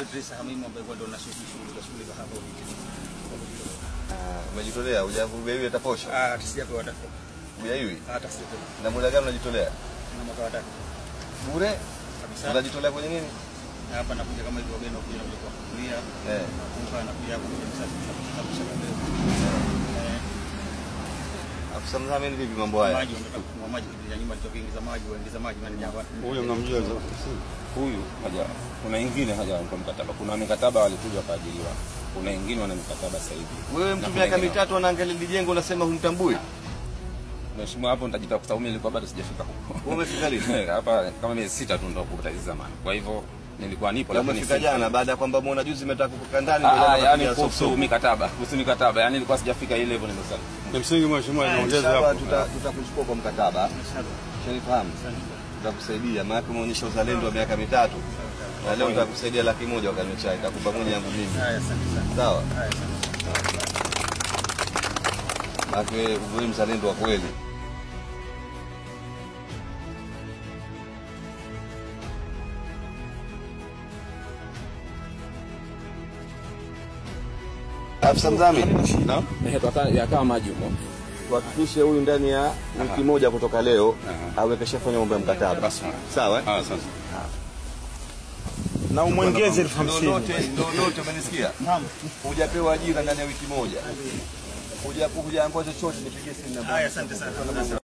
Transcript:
Idris Hamimu ambaye kwa ndo na shughuli za hapo. Umejitolea, hujaiwi hata posho? Ah, sijapewa hata. Hujaiwi? Hata sijapewa. Na muda gani unajitolea? Na mwaka wa 3. Bure? Kabisa. Unajitolea kwenye nini? Hapa nakuja kama hivi wageni wanakuja kwa kulia. Eh. Nakumpa nakuja hapo kuja kusafisha pembeni. Eh. Afisa mdhamini vipi mambo haya? Maji wanataka kununua maji ya nyumba nitokiingiza maji waingiza maji maana hapa. Huyo mnamjua huyu haja. Kuna wengine haja kwa mkataba. Kuna mikataba walikuja wakaajiriwa. Kuna wengine wana mikataba sasa hivi. Wewe mtu miaka mitatu anaangalia lijengo unasema humtambui? Mheshimiwa, hapo nitajita kwa sababu mimi nilikuwa bado sijafika huko. Wewe umefika lini? Hapa kama miezi 6 tu ndio kupata zamani. Kwa hivyo nilikuwa nipo lakini umefika jana baada ya kwamba muona juzi umetaka kukaa ndani ndio yani kuhusu mikataba, kuhusu mikataba yani nilikuwa sijafika ile level ndio sana. Kimsingi mheshimiwa, inaongeza hapo. Tutakuchukua kwa mkataba. Shanifahamu. Tutakusaidia maana umeonyesha uzalendo wa miaka 3. Na leo nitakusaidia 100,000 wakanywa chai, nitakupa moja yangu mimi. Haya, asante sana. Sawa? Haya, asante. Maana wewe mzalendo wa kweli. Afisa mdhamini, naam, yakawa maji huko. Tuhakikishe huyu ndani ya wiki moja kutoka leo awe kashafanya mambo ya mkataba. Sawa? Ah, sasa. Na umwongeze 50,000. Lolote umenisikia? Naam. Hujapewa ajira ndani ya wiki moja. Hujaambiwa chochote, nipigie simu namba. Haya, asante sana.